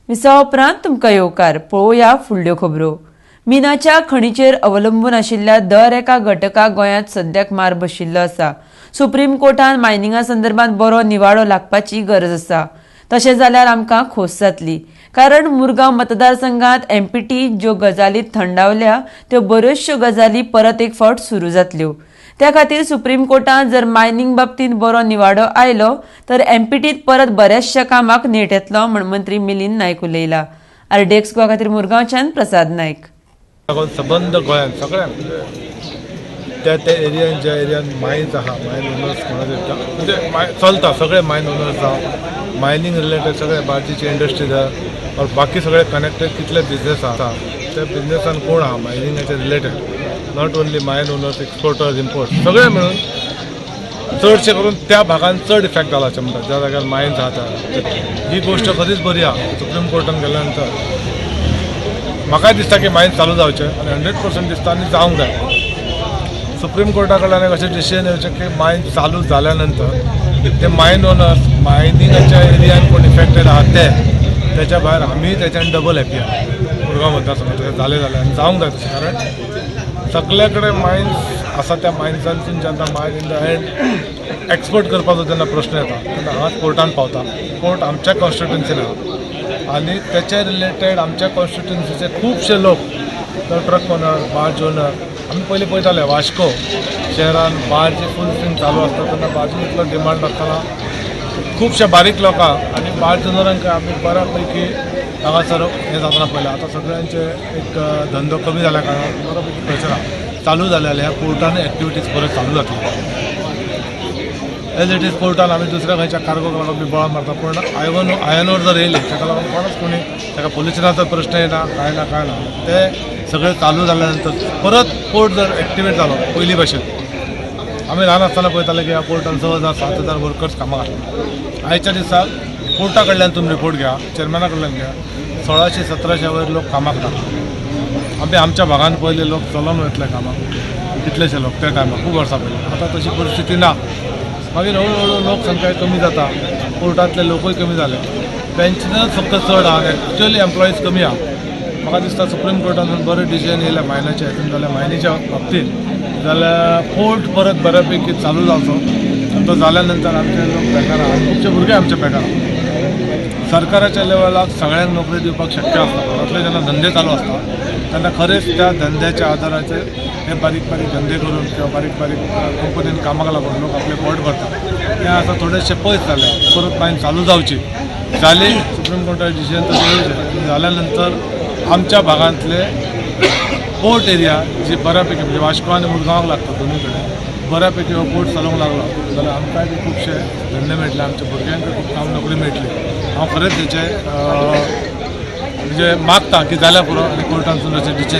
विसवा उपरांत तुमकां येवकार. पळोवया फुडल्यो खबरो. मिनाच्या खणीचेर अवलंबून आशिल्ल्या दर एका घटकाक गोंयांत सद्याक मार बशिल्लो आसा. सुप्रीम कोर्टान मायनिंगा संदर्भात बरो निवाडो लागपाची गरज आसा. तशें जाल्यार आमकां खोस जातली, कारण मुरगांव मतदारसंघात एमपीटी ज्यो गजाली थंडावल्या त्यो बऱ्योचश्यो गजाली परत एक फावट सुरू जातल्यो. त्या खातीर सुप्रीम कोर्टात जर मायनिंग बाबतींत बरो निवाडो आयलो तर एमपीटीत परत बऱ्याचशा कामाक नेट येतलो म्हण मंत्री मिलिंद नायक उलयला. आरडीएक्स गोवा खातीर मुरगांवच्यान प्रसाद नायक. लागून सबंद गोंयांत सगळ्यांक, त्या त्या एरियान, ज्या एरियान मायन्स आहा, मायन ओनर्स कोणाचे म्हणजे चलता, सगळे मायन ओनर्स आहा, मायनींग रिलेटेड सगळे बार्जीचे इंडस्ट्रीज आहा और बाकी सगळे कनेक्टेड कितले बिझनेस आहा, त्या बिझनेसान कोण आहा मायनिंगाचे related, not only mine owners, exporters, import, सगळे मिळून चडशे करून त्या भागान चड इफेक्ट जाला अशें म्हणटा, ज्या जाग्यार मायन्स आहा त्या. ही गोश्ट खरीच बरी आहा. सुप्रीम कोर्टान गेल्या नंतर म्हाकाय दिसता की मायन्स चालू जावचें आनी 100% दिसता आनी जावंक जाय. सुप्रीम कोर्टा कडल्यान एक अशें डिसिजन येवचें की मायन चालू जाल्या नंतर ते मायन ओनर्स, मायनिंगाच्या एरियान कोण इफेक्टेड आहा ते, त्याच्या भायर आमी त्याच्यान डबल हॅपी आहा. मुरगांव मतदारसंघात तशें जालें जाल्यार आनी जावंक जाय तशें, कारण सगळे कडेन मायन्स आसा. त्या मायन्सांतून जेन्ना mine in the end export करपाचो जेन्ना प्रश्न येता तेन्ना हांगाच कोर्टान पावता. कोर्ट आमच्या कॉन्स्टिट्युन्सीन आहा आनी तेच्या रिलेटेड आमच्या कॉन्स्टिट्युन्सीचे खुबशे लोक, ट्रक ओनर, बार्ज ओनर, आमी पयलीं पळयताले वास्को शहरान बार्ज फूल स्विंग चालू आसता तेन्ना बार्जीन इतलो डिमांड आसतना खुबशे बारीक लोकांक आनी बार्ज ओनरांक आमी बऱ्या पैकी हांगासर हें जातना पळयलां. आतां सगळ्यांचे एक धंदो कमी जाल्या कारणान बरो पैकी प्रेशर आहा. चालू जालें जाल्यार ह्या पोर्टान एक्टिविटीज परत चालू जातली. एज it is पोर्टान आमी दुसऱ्या खंयच्या कार्गोक लागून बी बळा मारता, पूण आयर्न ओर जर येयली ताका लागून कोणूच कोणी ताका पोल्युशनाचो प्रश्न येना, कांय ना, कांय ना. ते सगळें चालू जाल्या नंतर परत पोर्ट जर एक्टिवेट जालो पयलीं भशेन, आमी ल्हान आसतना पळयताले की ह्या पोर्टान 6000 7000 वर्कर्स कामाक आसले. आयच्या दिसा पोर्टा कडल्यान तुमी रिपोर्ट घ्या, चेअरमॅना कडल्यान घ्या, 1600 1700 वयर लोक कामाक ना. आमी आमच्या भागान पयले लोक चलोन वयतले कामाक कितलेशे लोक त्या टायमार, खूब वर्सां पयलीं. आतां तशी परिस्थिती ना. मागीर हळू हळू लोकसंख्या कमी जाता, पोर्टांतले लोकूय कमी जाले, पेन्शनर्स फक्त चड आहा, एक्च्युअली एम्प्लॉईज कमी आहा. म्हाका दिसता सुप्रीम कोर्टान बरें डिसिजन येयलें मायनाच्या हितून जाल्यार, मायनीच्या बाबतींत जाल्यार पोर्ट परत बऱ्या पैकी चालू जावचो आनी तो जाल्या नंतर आमचे लोक बेकार आहा, खुबशे भुरगे आमचे बेकार आहा. सरकाराच्या लेवलाक सगळ्यांक नोकरी दिवपाक शक्य आसता. घरांतले जेन्ना धंदे चालू आसता तेन्ना खरेंच त्या धंद्याच्या आदाराचेर हे बारीक बारीक धंदे करून किंवा बारीक बारीक कंपनीन कामाक लागून लोक आपले पोट भरतात. ते आतां थोडेशे पयस जाले. परत मायन चालू जावची, जाली सुप्रीम कोर्टाचे डिसिजन तशें येवचें. जाल्या नंतर आमच्या भागांतले पोर्ट एरिया जी बऱ्यापैकी, म्हणजे वास्को आनी मुरगांवाक लागता, दोनूय कडेन बऱ्यापैकी हो पोर्ट चलोवंक लागलो जाल्यार आमकांय बी खुबशे धंदे मेळटले, आमच्या भुरग्यांकूय खूब काम नोकरी मेळटली. हांव खरेंच तेचे म्हणजे मागता की जाल्यार पुरो आनी कोर्टानसून अशें डिसिजन